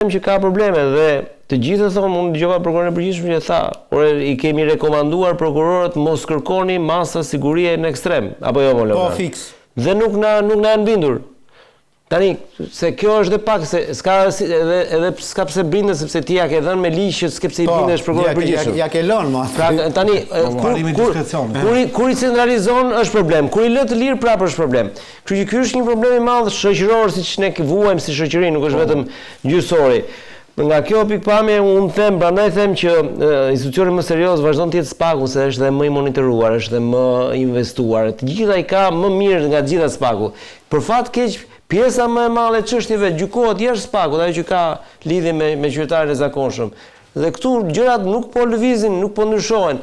që ka probleme dhe të gjithë e thonë, unë dëgjova prokurorin e përgjithshëm që tha, ore i kemi rekomanduar prokurorët mos kërkoni masa sigurie në ekstrem, apo jo mo Po, Leonard? fiks. Dhe nuk na nuk na janë bindur. Tani, se kjo është dhe pak se s'ka si- edhe edhe s'ka pse binden sepse ti ja ke dhënë me ligj që s'ke pse i Po, bindesh prokurorit ja ke- përgjithshëm. Ja, ja ke lënë, ma. Pra tani e, kur parimi kur diskrecionit. kur i, kur i centralizon është problem, kur i lë të lirë prapë është problem. Kështu që ky është një problem i madh shoqëror siç ne vuajmë si shoqëri, nuk është vetëm gjyqësori. Nga kjo pikpamje unë them, prandaj them që e, institucioni më serioz vazhdon të jetë SPAK-u se është dhe më i monitoruar, është dhe më i investuar. Të gjitha i ka më mirë nga të gjitha SPAK-u. Për fat keq, pjesa më e madhe e çështjeve gjykohet jashtë SPAK-ut, ajo që ka lidhje me me qytetarin e zakonshëm. Dhe këtu gjërat nuk po lëvizin, nuk po ndryshohen.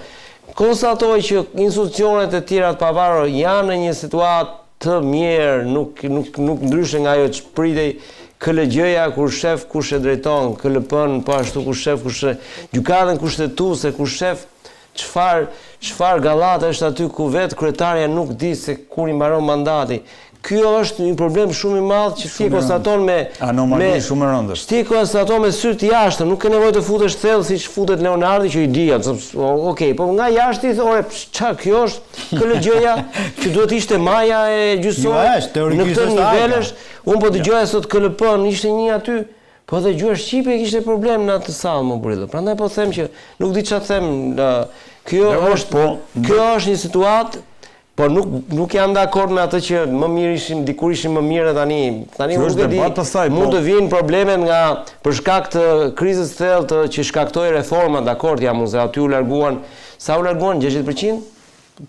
Konstatoj që institucionet e tjera të pavarura janë në një situatë të mjerë, nuk nuk nuk ndryshe nga ajo që pritej KLGJ-ja kur shef kush e drejton, KLP-n po ashtu kur shef kush e gjykatën kushtetuese kur shef çfarë çfarë gallate është aty ku vetë kryetarja nuk di se kur i mbaron mandati. Kjo është një problem shumë i madh që ti e konstaton me Anomali me shumë e rëndë është. Ti e konstaton me sy të jashtëm, nuk ke nevojë të futesh thellë siç futet Leonardi që i di atë, okej, po nga jashtë i thore, ça kjo është KLGJ-ja që duhet ishte maja e gjyqësorit. Jo, është, teorikisht Në këtë është nivel ajka. është, unë po dëgjoja sot KLP-n, ishte një aty, po edhe gjuha shqipe kishte problem në atë sallë më burrillo. Prandaj po them që nuk di çfarë them, ë, kjo Dhe është po, kjo është një situatë Po nuk nuk jam dakord me atë që më mirë ishim, dikur ishim më mirë dhe tani. Tani Kjo unë është nuk e di. debat pastaj, mund po. të vinë problemet nga për shkak të krizës së thellë të që shkaktoi reforma, dakord jam unë se aty u larguan, sa u larguan 60%?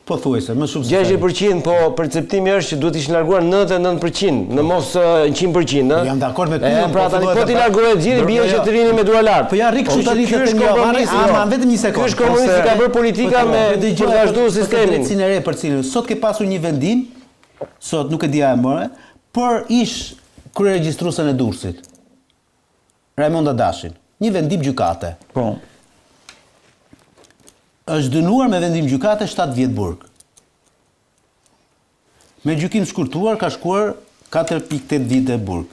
Po thuajse, më shumë se 60%, po perceptimi është që duhet ishin larguar 99%, në mos eh, 100%, ë. Jam dakord me ty, E, unë, pra po tani fillohet po ti e pra- largohet gjithë, bie Jo, që jo. të rini me duar lart. Po ja rri kështu Kështu tani që ky të është them jo, marrë, kompromisi. ama jo. vetëm një sekond. Ky është kompromisi Ose- ka bërë politika Po, me po, dëgjoj, për të vazhduar po, po, sistemin. Drejtësinë e re për cilën sot ke pasur një vendim, sot nuk e di a e more, për ish kryeregjistruesen e Durrësit. Raimonda Dashin, një vendim gjykate. Po. Është dënuar me vendim gjykate 7 vjet burg. Me gjykim shkurtuar ka shkuar 4.8 vite burg.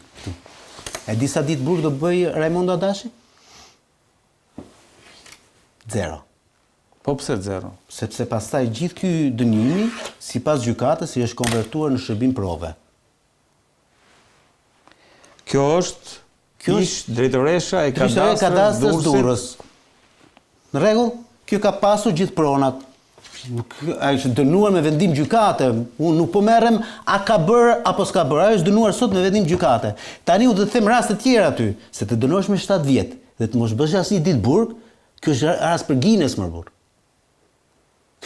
E disa ditë burg do bëj Raimonda Dashi? Zero. Po pse zero? Sepse pastaj gjithë ky dënimi, sipas gjykatës, i është konvertuar në shërbim prove. Kjo është Kjo ish drejtoresha e Kjo është e kadastrës kadastrës Durrësit. Durrës. Në rregull, kjo ka pasur gjithë pronat. Nuk ai është dënuar me vendim gjykate. Unë nuk po merrem a ka bërë apo s'ka bërë. Ajo është dënuar sot me vendim gjykate. Tani unë do të them raste të tjera aty, se të dënohesh me 7 vjet dhe të mos bësh asnjë ditë burg, kjo është rast për Guinness më burr.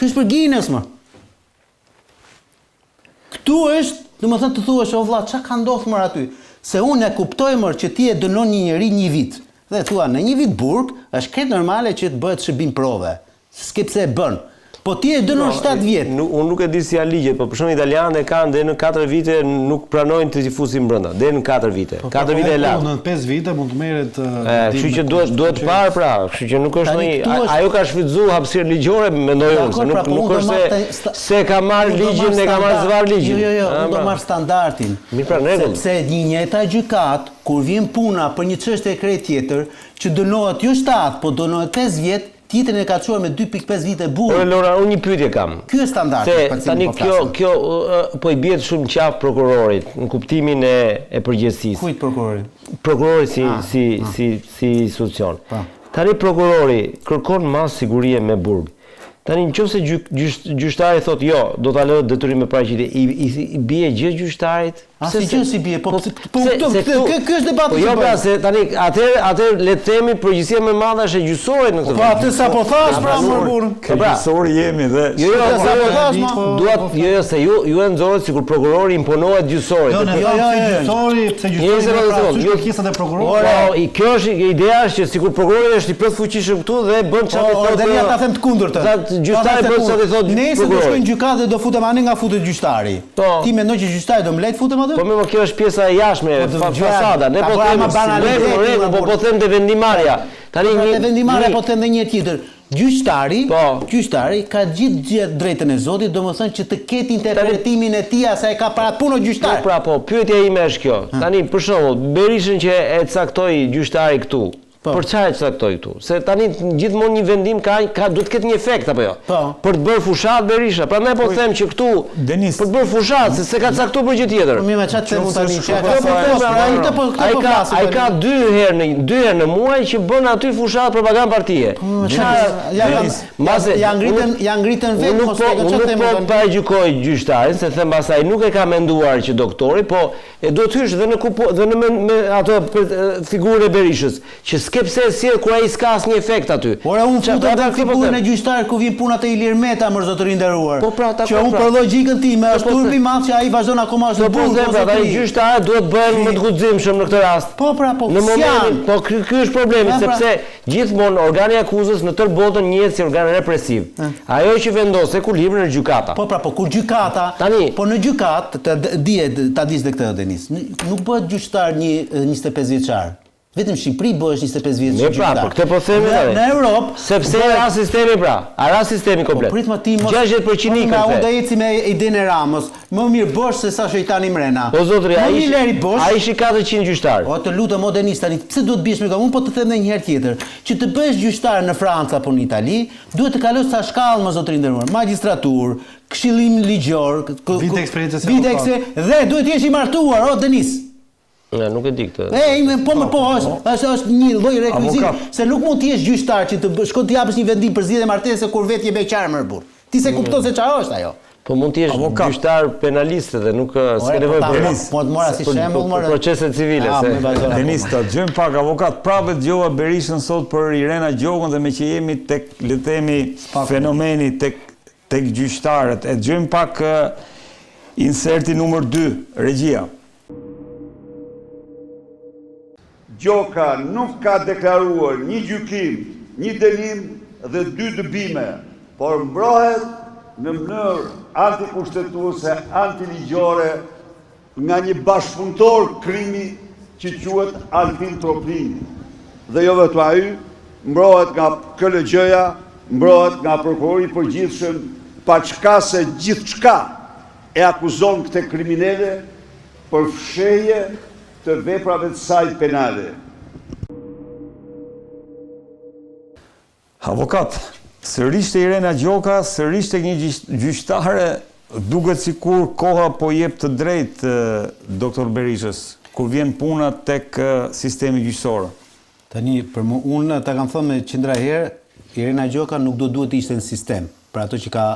Kjo është për Guinness më. Këtu është, domethënë të thuash o vlla, çka ka ndodhur më aty? Se unë e kuptoj më që ti e dënon një njeri një vit. Dhe thua, në një vit burg është krejt normale që të bëhet shërbim prove. S'ke pse e bën. Po ti e dënon 7 vjet. Nuk, unë nuk e di si janë ligjet, po për shembull italianët e kanë deri në 4 vite nuk pranojnë të i fusin brenda, deri në 4 vite. 4 vite e lart. Po, Në 5 vite mund të merret E, eh, kështu që duhet duhet parë pra, kështu që nuk është Tani ndonjë këtu është- ajo ka shfrytzuar hapësirë ligjore, mendoj unë, se Dakor, nuk pra, po nuk unë do është marr se te- sta- se ka marr unë do ligjin, marr e ka marr standard- zvar ligjin. Jo, jo, jo, A, unë do pra. marr standardin. Mirë, pra, në rregull. Sepse një njëjta gjykat, kur vjen puna për një çështje krejt tjetër, që dënohet jo 7, po dënohet 5 vjet, tjetrin e ka çuar me 2.5 vite Ore burg. Lora, unë një pyetje kam. Ky është standardi Se për cilin tani po kjo flasim. kjo ë, ë, po i bihet shumë qaf prokurorit në kuptimin e e përgjegjësisë. Kujt prokurori? Prokurori si si si si institucion. Pa. Tani prokurori kërkon masë sigurie me burg. Tani nëse gjyq, gjyq, gjyqtari thot jo, do ta lë detyrim me paraqitje, i, i, i bie gjë gjyqtarit? Asnjë gjë si bie, po pse- po se- këto- se këtë- këtu- kë- ky është debati Po që jo pra bëjmë. se tani atëherë atëherë le të themi përgjegjësia më e madhe është e gjyqësorit në këtë Po vend. atë sa po thash pra pra, më burr. Po pra. Gjyqësor jemi dhe Jo, jo, Po, sa po, po thash, ma. Dua, jo, jo, se ju ju e nxorët sikur prokurori imponohet gjyqësorit. Jo, ne Jo, thamë jo, pse jo. gjyqësori, pse Një gjyqësori sekondë, merr sekondë, parasysh jo- kërkesat e prokurorit. Po, i- kjo është ideja është që sikur prokurori është i plot fuqishëm këtu dhe bën çfarë Po, i thotë. dhe ja ta them të kundërtën. Ta gjyqtari Ta them bën çfarë i thotë Nesër do prokurori. shkojnë në gjykatë dhe do futem anë nga futet gjyqtari. Po. Ti mendon që gjyqtari do më lejt futem aty? Po më po kjo është pjesa e jashtme, Po, fa, dëgjoj, fasada. Ne ta po bëra them ama banaliteti, rregull, rregull, po ma po them te vendimarrja. Tani Pra, një te vendimarrja një- po them edhe një herë tjetër. Gjyqtari, Po. gjyqtari ka gjithë gjithë drejtën e Zotit, domethënë që të ketë interpretimin e tij asaj ka para punë Po gjyqtar. pra po, pyetja ime është kjo. Tani për shembull, Berishën që e caktoi gjyqtari këtu. Po. Për çfarë e caktoi këtu? Se tani gjithmonë një vendim ka ka duhet të ketë një efekt apo jo? Po. Për të bërë fushat Berisha. Prandaj po them që këtu Denis. për të bërë fushat, se s'e ka caktuar për gjë tjetër. Po mirë, me çfarë të them unë tani? Që Qoftë ka se po është po, kështu, pra, ai këtë po këtë Ai po ka flasim ai tani. ka dy herë në dy herë në muaj që bën aty fushat propagandë partie. Po, çfarë- Ja Denis, Mbase ja ngritën unë- ja ngritën Unë vetë nuk mos po, e unë çfarë nuk them po tani. paragjykoj gjyqtarin, se them pastaj nuk e ka menduar që doktori, po e duhet hysh dhe në kupo, dhe në me, me ato për, e, figurën e Berishës, që s'ke pse e sjell kur ai s'ka asnjë efekt aty. Ora unë Qa- futem pra, në këtë po figurën them. e gjyqtarit ku vjen puna te Ilir Meta, mor zotëri nderuar. Po pra, dakor, Që unë pra. për logjikën time është po turp them. i madh që ai vazhdon akoma është Po në po burg. them o pra, tani zotëri. gjyqtarët duhet bëhen më të guximshëm në këtë rast. Po pra, po Në momentin, s'janë. po ky ky është problemi Ja, pra. sepse gjithmonë organi i akuzës në tërë botën njihet si organ represiv. Ajo që vendos ekuilibrin është gjykata. Po pra, po kur gjykata, Tani- po në gjykat, të dihet, ta dish dhe këtë Denis, nuk bëhet gjyqtar një e, 25 vjeçar. Vetëm në Shqipëri bëhesh 25 vjeç Ne pra, gjyqtar. për këtë po themi Në, tani. në Europë Sepse bëhet- ra sistemi pra, a ra sistemi komplet. Po prit më ti mos 60% Po, ikën. Nga unë do the. eci me idenë e Ramës. Më mirë bosh se sa shejtani mrena. Po zotri, Më ai mirë ishi, leri bosh. ai ishi 400 gjyqtar. O të lutem o Denis tani, pse duhet bish me këtë? Unë po të them edhe një herë tjetër, që të bëhesh gjyqtar në Francë apo në Itali, duhet të kalosh sa shkallë më zotëri nderuar, magjistratur, këshillim ligjor, k- k- Vite eksperiencë si vite avokat. eksperiencë dhe duhet të jesh i martuar, o Denis. Ne nuk e di këtë. E, ime, po më po, është, është, është një lloj rekuizit, Avokat. se nuk mund të jesh gjyqtar që të bë- shkon të japësh një vendim për zgjidhje martese kur vetë je beqar më burr. Ti se kupton se çfarë është ajo. Po mund të jesh Avokat. gjyqtar penalist edhe nuk ë, s'ke Ore, po nevojë ta- për Po të mora si për- shembull, për- more. për procese civile Ah, se. më vazhdo. Denis, ta dëgjojmë pak avokat, prapë dëgjova Berishën sot për Irena Gjokën dhe me që jemi tek le të themi fenomeni tek tek gjyqtarët. E dëgjojmë pak ë, inserti numër 2, regjia. Gjoka nuk ka deklaruar një gjykim, një dënim dhe dy dëbime, por mbrohet në mënyrë antikushtetuese, antiligjore nga një bashkëpunëtor krimi që quhet Altin Troplini. Dhe jo vetëm ai, mbrohet nga KLGJ-ja, mbrohet nga prokurori i përgjithshëm, pa çka se gjithçka e akuzon këtë kriminele për fshehje të veprave të saj penale. Avokat, sërish te Irena Gjoka, sërish tek një gjyq- gjyqtare, duket sikur koha po jep të drejtë eh, doktor Berishës, kur vjen puna tek eh, sistemi gjyqësor. Tani, për mu, unë ta kam thënë me qindra herë, Irena Gjoka nuk do duhet të ishte në sistem, për ato që ka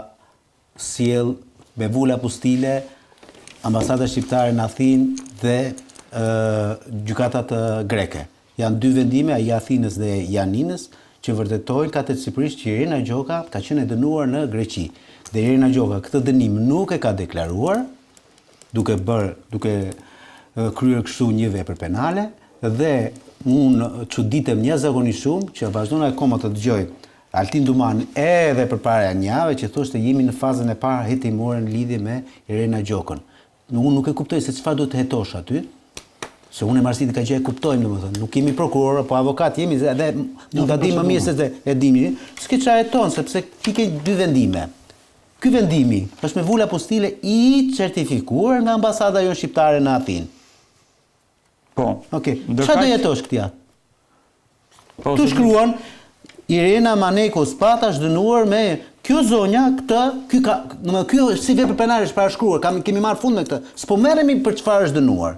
sjell me vula pustile, ambasada shqiptare në Athinë dhe ë, gjykatat ë, greke. Janë dy vendime, ai i Athinës dhe i Janinës, që vërtetojnë katërcipërisht që Irena Gjoka ka qenë e dënuar në Greqi. Dhe Irena Gjoka këtë dënim nuk e ka deklaruar, duke bërë, duke e, kryer kështu një vepër penale dhe unë çuditem jashtëzakonisht shumë që vazhdon akoma të dëgjoj Altin Duman edhe përpara një jave që thoshte jemi në fazën e parë hetimore në lidhje me Irena Gjokën. Unë nuk e kuptoj se çfarë duhet të hetosh aty, se unë e Marsitin ka gjë e kuptojmë domethënë, nuk jemi prokuror apo avokat, jemi edhe mund ta dimë më mirë se e dimi. S'ke çfarë heton sepse ti ke dy vendime. Ky vendimi është me vula apostile i certifikuar nga ambasada jonë shqiptare në Athinë. Po. Okej. Ndërkaq- Çfarë do jetosh këtij atë? Po, Tu se- shkruan Irena Maneko Spata është dënuar me kjo zonja këtë, ky ka, domethënë ky është si vepër penale është parashkruar, kam kemi marrë fund me këtë. S'po merremi për çfarë është dënuar.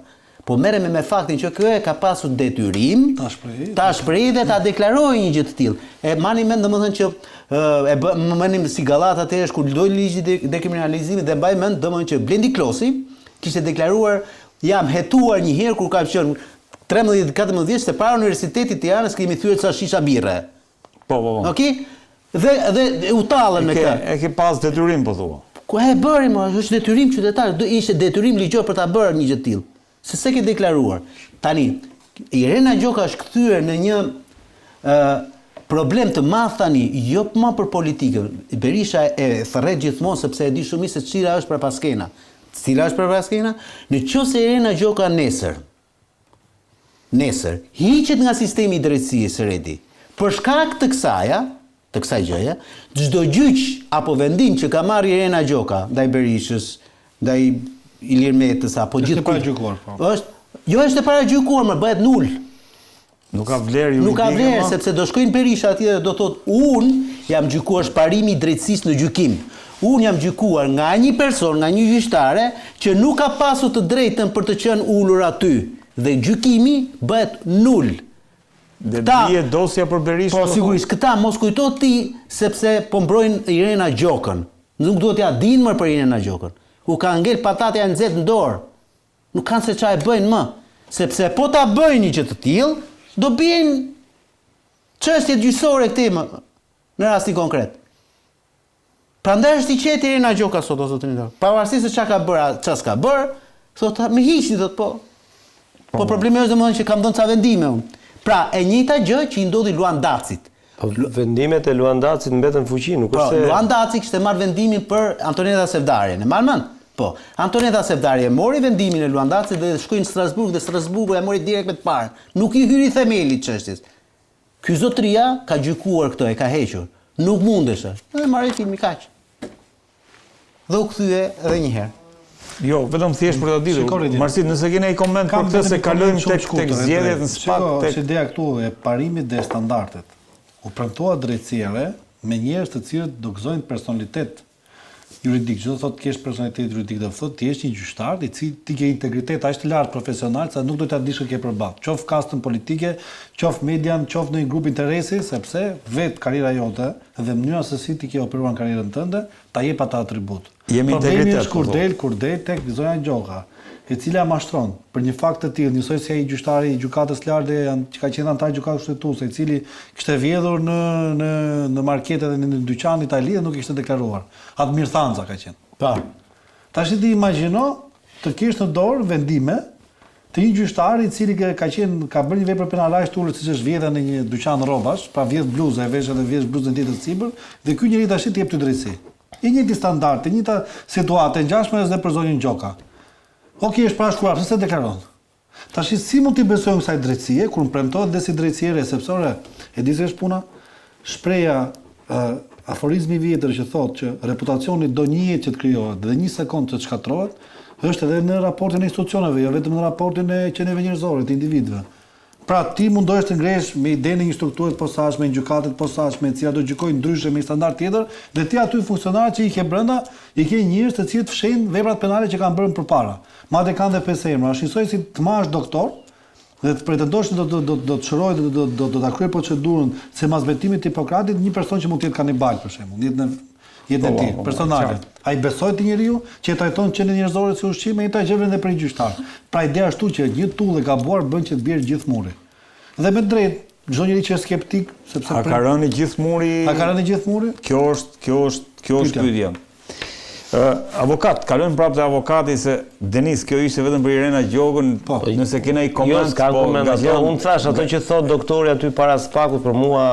Po merremi me faktin që kjo e ka pasur detyrim Ta shprehi. ta shprehi dhe ta deklarojë një gjë të tillë. E mani mend domethënë që ë, e bë, më menim si gallat atëherë kur doli ligji de dekriminalizimit dhe mbaj mend domethënë që Blendi Klosi kishte deklaruar jam hetuar një herë kur kam qenë 13-14 vjeç se para Universitetit të Tiranës kemi thyer ca shisha birre. Po, po, po. Okej? Dhe dhe u tallën me E ke, këtë. e ke pas detyrim, po thua. Ku e bëri më, është detyrim qytetar, do ishte detyrim ligjor për ta bërë një gjë të tillë. Se s'e ke deklaruar. Tani, Irena Gjoka është kthyer në një ë problem të madh tani, jo më për politikën. Berisha e thërret gjithmonë sepse e di shumë mirë se cila është prapaskena. Cila është prapaskena? Në qoftë se Irena Gjoka nesër, nesër, hiqet nga sistemi i drejtësisë Redi. Për shkak të kësaja, të kësaj gjëje, çdo gjyq apo vendim që ka marrë Irena Gjoka ndaj Berishës, ndaj Ilir Metës apo Është e gjithkujt, paragjykuar, po. Është, jo është e paragjykuar, më bëhet nul. Nuk ka vlerë juridike. Nuk ka vlerë më? sepse do shkojnë Berisha atje dhe do thotë unë jam gjykuar është parimi i drejtësisë në gjykim. Unë jam gjykuar nga një person, nga një gjyqtare që nuk ka pasur të drejtën për të qenë ulur aty dhe gjykimi bëhet nul. Dhe Këta- bie dosja për Berishën. Po sigurisht, këta mos kujto ti sepse po mbrojnë Irena Gjokën. Nuk duhet t'ja dinë më për Irena Gjokën. U ka ngel patatja e nxehtë në dorë. Nuk kanë se çfarë e bëjnë më, sepse po ta bëjnë një gjë të tillë, do bien çështjet gjyqësore këtej më në rastin konkret. Prandaj është i qetë Irena Gjoka sot o zotëri ndër. Pavarësisht se çka ka bërë, a çka s'ka bërë, thotë më hiqni thotë po. Po problemi është domethënë që kam dhënë ca vendime unë. Pra, e njëjta gjë që i ndodhi Luan Dacit. Po vendimet e Luan Dacit mbetën fuqi, nuk Po, është se Luan Daci kishte marrë vendimin për Antoneta Sevdarin, e marr mend? Po, Antoneta Sevdari e mori vendimin e Luan Dacit dhe shkoi në Strasburg dhe Strasburgu e mori direkt me të parën. Nuk i hyri themelit çështjes. Ky zotria ka gjykuar këtë, e ka hequr. Nuk mundesh. Dhe mbaroi filmi kaq. Dhe u kthye edhe një herë. Jo, vetëm thjesht për ta Shiko, ditur. Redi. Marsit, nëse keni ai koment për Kam këtë vetëm se një kalojmë koment shumë tek tek shkurtër, e zgjedhjet drejtë. në spak Shiko, tek është ideja këtu e parimit dhe standardet. U premtua drejtësia e re me njerëz të cilët do gëzojnë personalitet juridik. Çdo thotë kesh personalitet juridik do të thotë ti je një gjyqtar i cili ti ke integritet aq të lartë profesional sa nuk do t'ja dish kë ke përballë, qoftë kastën politike, qoftë median, qoftë në një grup interesi, sepse vetë karriera jote dhe mënyra se si ti ke operuar në karrierën tënde ta jep atë atribut. Jemi Problemi integritet, është kur po thotë. del kur del tek zonja Gjoka, e cila mashtron për një fakt të tillë, njësoj si ai gjyqtari i gjykatës lartë dhe janë- që ka qenë antar i gjykatës kushtetuese, i cili kishte vjedhur në në në markete dhe në një dyqan në Itali dhe nuk ishte deklaruar. Admir Thanza ka qenë. Po. Tash ti imagjino të kesh në dorë vendime të një gjyqtari i cili ka ka qenë ka bërë një vepër penale aq të ulët siç është vjedhja në një dyqan rrobash, pra vjedh bluzë, e vesh edhe vjedh bluzën tjetër sipër, dhe ky njeri tash të jep ty drejtësi. I njëjti standard, e njëjta situatë e ngjashme është edhe për zonjën Gjoka. Okej, është parashkruar, pse se deklaron? Tash si mund t'i besojmë kësaj drejtësie kur më premtohet dhe si drejtësi e re, sepse ore, e di se është puna, shpreha ë, aforizmi i vjetër që thotë që reputacioni do një jetë që të krijohet dhe një sekond të shkatërrohet, është edhe në raportin e institucioneve, jo vetëm në raportin e qenieve njerëzore, të individëve. Pra ti mundohesh të ngresh me idenë e një strukture të posaçme, një gjykate të posaçme, e cila do gjykojë ndryshe me një standard tjetër, dhe ti aty funksionarët që i ke brenda, i ke njerëz të cilët fshin veprat penale që kanë bërë më përpara. Madje kanë dhe pesë emra, është njësoj si të marrësh doktor dhe të pretendosh që do do do do të shërojë dhe do do do ta kryej procedurën se mas betimit të Hipokratit një person që mund të jetë kanibal për shembull, në jetën e jetën e Po, tij po, po, personale. qartë. A i besoj ti njeriu që e trajton qenien njerëzore si ushqim e njëjta gjë vlen edhe për një gjyqtar. Pra ideja është që një tullë e gabuar bën që të bjerë gjithë muri. Dhe me drejt, çdo njeri që është skeptik, sepse A ka rënë i gjithë muri? A ka rënë i gjithë muri? Kjo është, kjo është, kjo është Pyetja. pyetja. Ë, avokat, kalojmë prapë te avokati se Denis, kjo ishte vetëm për Irena Gjokën. Po. Nëse kena i Jo, koment, s'ka po koment ato. gaton. Unë thash ato që thot doktori aty para Spakut për mua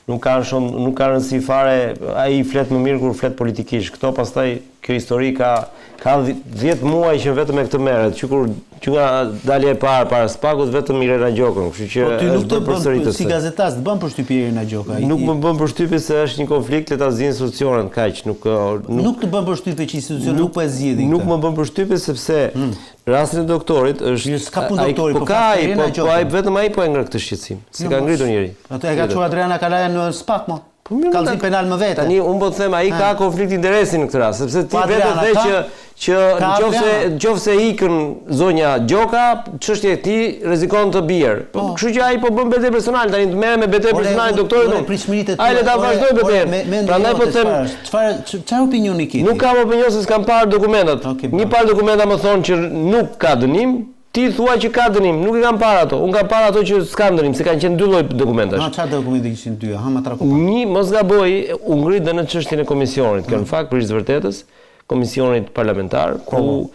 nuk kanë shumë, nuk ka rëndësi fare, ai flet më mirë kur flet politikisht. Këto pastaj kjo histori ka ka 10 muaj që vetëm me këtë merret, që kur që nga dalja e parë para Spakut vetëm Irena Gjokën, kështu që Po ty nuk është të bërë bën përsëritëse. si gazetar, të bën përshtypje Irena Gjoka. I- Nuk më bën përshtypje se është një konflikt le ta zgjidhin institucionet kaq, nuk nuk nuk të bën përshtypje që institucionet nuk po e zgjidhin. Nuk këtë. më bën përshtypje sepse në rastin e doktorit është Jo, s'ka punë ai- doktori, po po ka flas ai, Irena po, po Gjokën. ai vetëm ai po e ngre këtë shqetësim. Se ka ngritur njeri. Atë e ka çuar Adriana Kalaja në spak mo. Po mirë, Kallëzim ta- penal më vete. Tani unë po të them ai ka konflikt interesi në këtë rast, sepse ti Po, vetë Adriana, the ka- që që ka nëse Adriana. nëse ikën zonja Gjoka, çështja e tij rrezikon të bjerë. Po, kështu që ai po bën betejë personale, tani të merret me betejë Ore, personale unë- doktorit. ore, unë. pritshmëritë e Ai le ta tua, ore, vazhdoj ore, betejën. me- mendja Prandaj po jote, them çfarë është? Çfarë çfarë opinioni ke ti? Nuk kam opinion se s'kam parë dokumentat. Okej, Një po. parë dokumenta më thonë që nuk ka dënim, ti thua që ka dënim, nuk i kam parë ato. Unë kam parë ato që s'kan dënim, se kanë qenë dy lloj dokumentash. Ha çfarë dokumenti kishin dy? Ha ma trako. pak. Një, mos gaboj, u ngrit dhe në çështjen e komisionit. Kjo në fakt për të vërtetës, komisionit parlamentar, ku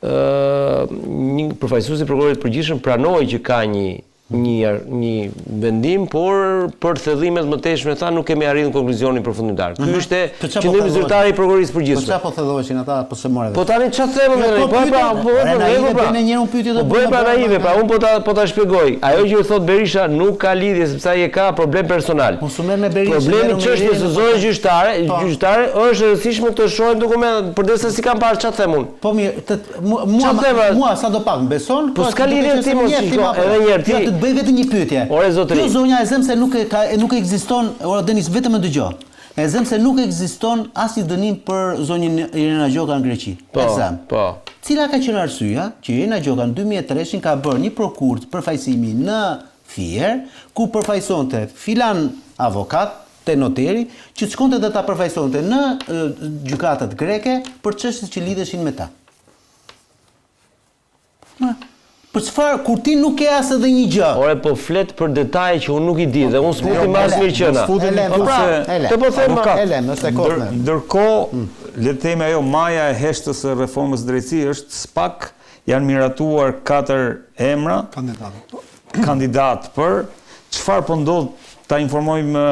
ë një përfaqësues i prokurorit të përgjithshëm pranoi që ka një Një një vendim, por për thellime të mëtejshme tha nuk kemi arritur në konkluzionin përfundimtar. Ky mhm. ishte po qëndrimi zyrtar i prokurorisë së përgjithshme. Po çfarë po thelloheshin ata, po s'e mora. Po tani çfarë them më tani? Po pra, po po po pra. Bënë një pyetje do bëj pra naive, pra unë po ta po ta shpjegoj. Ajo që thotë Berisha nuk ka lidhje sepse ai e ka problem personal. Mos u merr me Berishën. Problemi çështjes së zonjës gjyqtare, po. gjyqtare është e rëndësishme të shohim dokumentet, përderisa s'i kam parë çfarë them unë. Po mirë, të Mua, mua sado pak më beson, po s'ka lidhje ti mos shiko, edhe një herë ti. Jo, të të bëj vetëm një pyetje. Ore zotëri. Kjo zonja e zëm se nuk e ka nuk ekziston, ore Denis vetëm më dëgjo. E zëm se nuk ekziston asnjë dënim për zonjën Irena Gjoka në Greqi. Po, e zëm. Po. Cila ka qenë arsyeja që Irena Gjoka në 2003-shin ka bërë një prokurë përfaqësimi në Fier, ku përfaqësonte filan avokat, te noteri, që të shkonte dhe ta përfaqësonte në gjykatat greke për çështjet që lidheshin me ta. Ma, për çfarë kur ti nuk ke as edhe një gjë? Ore po flet për detaje që unë nuk i di dhe unë s'mund t'i mbas mirëqena. Po pra, të po them Elem, është e kotme. Ndërkohë, mm. le të themi ajo maja e heshtës së reformës drejtësi është SPAK, janë miratuar katër emra kandidatë. Kandidatë për çfarë po ndodh ta informojmë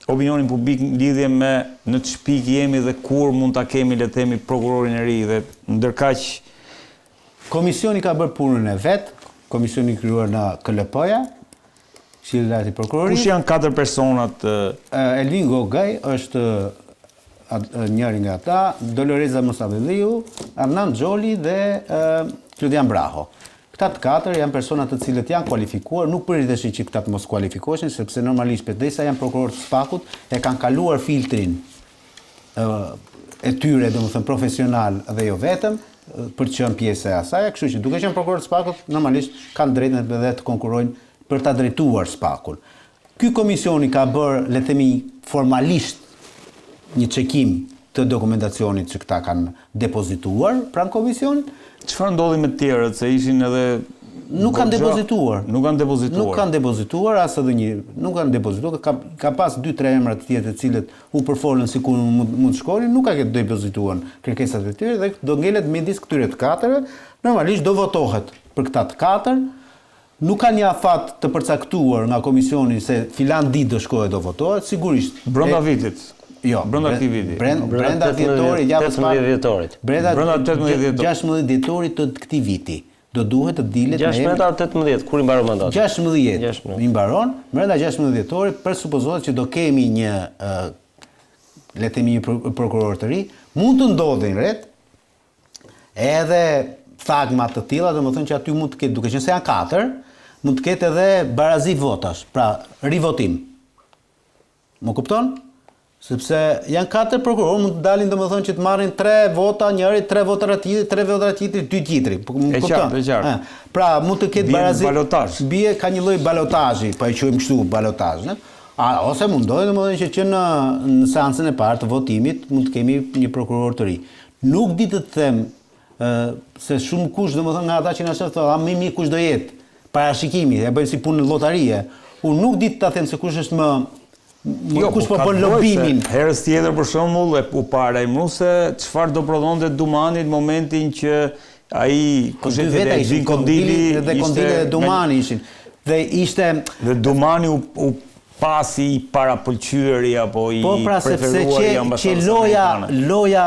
opinionin publik në lidhje me në ç'pikë jemi dhe kur mund ta kemi le të themi prokurorin e ri dhe ndërkaq Komisioni ka bërë punën e vet, komisioni i krijuar nga KLP-ja, Këshilli i Lartë i Prokurorisë. Kush janë katër personat? Elvin Gogaj është njëri nga ata, Doloreza Musabelliu, Adnan Xholi dhe Klodian Braho. Këta të katër janë persona të cilët janë kualifikuar, nuk priteshin që këta të mos kualifikoheshin, sepse normalisht përderisa janë prokurorë të SPAK-ut, e kanë kaluar filtrin e tyre, domethënë profesional dhe jo vetëm, për të qenë pjesë e asaj, kështu që duke qenë prokurorë të SPAK-ut, normalisht kanë drejtën edhe të konkurrojnë për ta drejtuar SPAK-un. Ky komisioni ka bërë, le të themi, formalisht një çekim të dokumentacionit që këta kanë depozituar pranë komisionit. Çfarë ndodhi me të tjerët, se ishin edhe Nuk kanë depozituar. Nuk kanë depozituar. Nuk kanë depozituar as edhe një, nuk kanë depozituar, ka ka pas 2-3 emra të tjerë të cilët u përfolën sikur mund mund të shkonin, nuk ka depozituar kërkesat e tyre dhe do ngelet midis këtyre të katërve, normalisht do votohet për këta të katër, Nuk ka një afat të përcaktuar nga komisioni se filan ditë do shkohet do votohet, sigurisht. Brenda vitit. Jo, brenda këtij viti. Brenda dhjetorit, javës parë. 18 dhjetorit. Brenda 18 dhjetorit. 16 dhjetorit të këtij viti. Do duhet të dilet me 16 apo 18, kur i mbaron mandati? 16. I mbaron, brenda 16 dhjetorit presupozohet që do kemi një le të themi një prokuror të ri, mund të ndodhin ret, Edhe thagma të tilla, domethënë që aty mund të ketë, duke qenë se janë katër, mund të ketë edhe barazi votash, pra rivotim. Më kupton? Sepse janë katër prokurorë, mund të dalin domethënë që të marrin tre vota njëri, tre vota tjetri, tre vota tjetri, dy tjetri. Po, më kupton? E qartë, e qartë. Pra, mund të ketë barazi. Balotazh. Bie ka një lloj balotazhi, po e quajmë kështu balotazh, ne? A, ose mund ndodhi domethënë që që në në seancën e parë të votimit mund të kemi një prokuror të ri. Nuk di të të them se shumë kush domethënë nga ata që na shoh thonë, a më mirë kush do jetë. Parashikimi, e bëjmë si punë llotarie. Unë nuk di ta them se kush është më më jo, kush po, po bën lobimin. Herës tjetër për shembull e u paralajmëru se çfarë do prodhonte Dumani në momentin që ai po kush e veta ishin Kondili dhe Kondili dhe Dumani ishin. Dhe ishte dhe Dumani u, u pa si i parapëlqyeri apo i po pra, preferuari i ambasadës loja, amerikane. Loja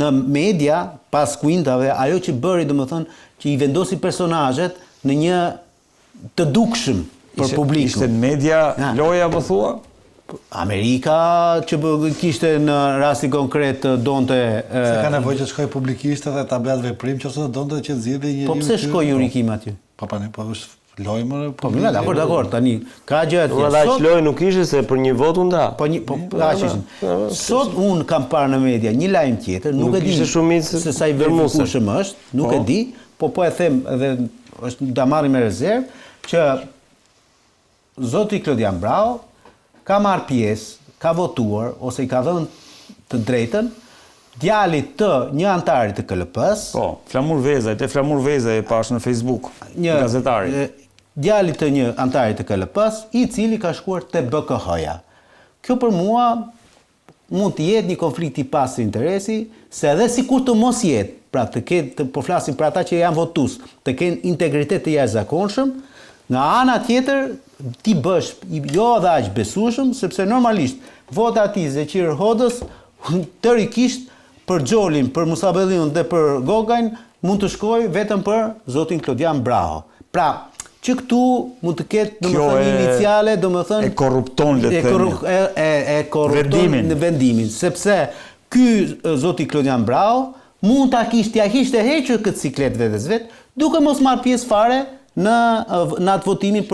në media, pas kuintave, ajo që bëri, domethënë, që i vendosi personazhet në një të dukshëm për publikun. Ishte në media ja. loja, po thua? Amerika që kishte në rastin konkret donte Se ka nevojë që të shkojë publikisht edhe ta bëjë atë veprim që ose donte që të zgjidhte një Po pse shkoi Yuri Kim aty? Po pa ne, po është Lojë më po mirë, dakor, dakor, tani ka gjë atje. Sot aq lojë nuk ishte se për një votë u nda. Po një po aq ishin. Sot unë kam parë në media një lajm tjetër, nuk e di se sa i verifikueshëm është, nuk e po. di, po po e them edhe është ta marrim me rezervë që zoti Klodian Braho ka marrë pjesë, ka votuar ose i ka dhënë të drejtën djalit të një anëtari të KLP-së. Po, Flamur Vezaj, te Flamur Vezaj e pashë në Facebook, një gazetari. Djalit të një anëtari të KLP-së, i cili ka shkuar te BKH-ja. Kjo për mua mund të jetë një konflikt i pastër interesi, se edhe sikur të mos jetë, pra të ketë, po flasim për ata që janë votues, të kenë integritet të jashtëzakonshëm, Nga ana tjetër, ti bësh jo dhe aq besueshëm, sepse normalisht vota e atij Zeqir Hodës teorikisht për Xholin, për Musabelliun dhe për Gogajn mund të shkojë vetëm për zotin Klodian Braho. Pra, që këtu mund të ketë, domethënë, një iniciale, domethënë e korrupton le të themi. E, e, e korrupton vendimin. në vendimin, sepse ky zoti Klodian Braho mund ta kishte t'ia kishte hequr këtë siklet vetes vet, duke mos marrë pjesë fare në në atë votimin për.